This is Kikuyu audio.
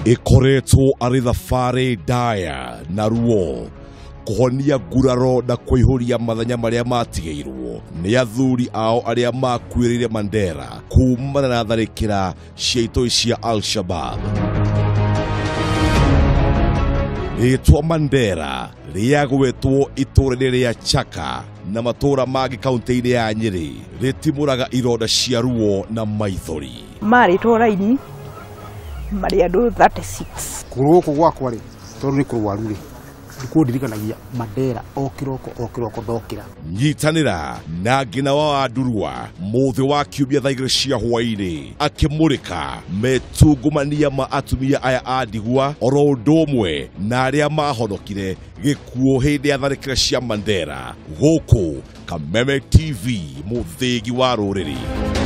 Ĩkoretwo arĩ thabarĩ ndaya na ruo kũhonia nguraro na kũihũria mathanya marĩa matigĩirwo nĩ athuri ao arĩa makuĩrĩire Mandera kumana na tharĩkĩra cia itoi cia Al-Shabab. Rĩtwa Mandera rĩagwetwo itũũra-inĩ rĩa Chaka na matũũra mangĩ kaunti-inĩ ya Nyĩrĩ rĩtimũraga ironda cia ruo na maithori. Marĩtwo raini marĩ andũ 36. Kũgũrũ gũkũ gwakwa rĩ, tondũ nĩ kũrwaru rĩ, nĩkũndirikanagia Mandera o kĩroko o kĩroko ndokĩra. Nyitanĩra na Ngina wa Wandurwa mũthĩ wa kiumia thaa 2 cia hwaĩ-inĩ akĩmũrĩka metungumania ma atumia aya a ndigwa oro ũndũ ũmwe na arĩa mahonokire gĩkuũ hĩndĩ ya tharĩkĩra cia Mandera gũkũ Kameme TV, mũthĩgi wa rũrĩrĩ.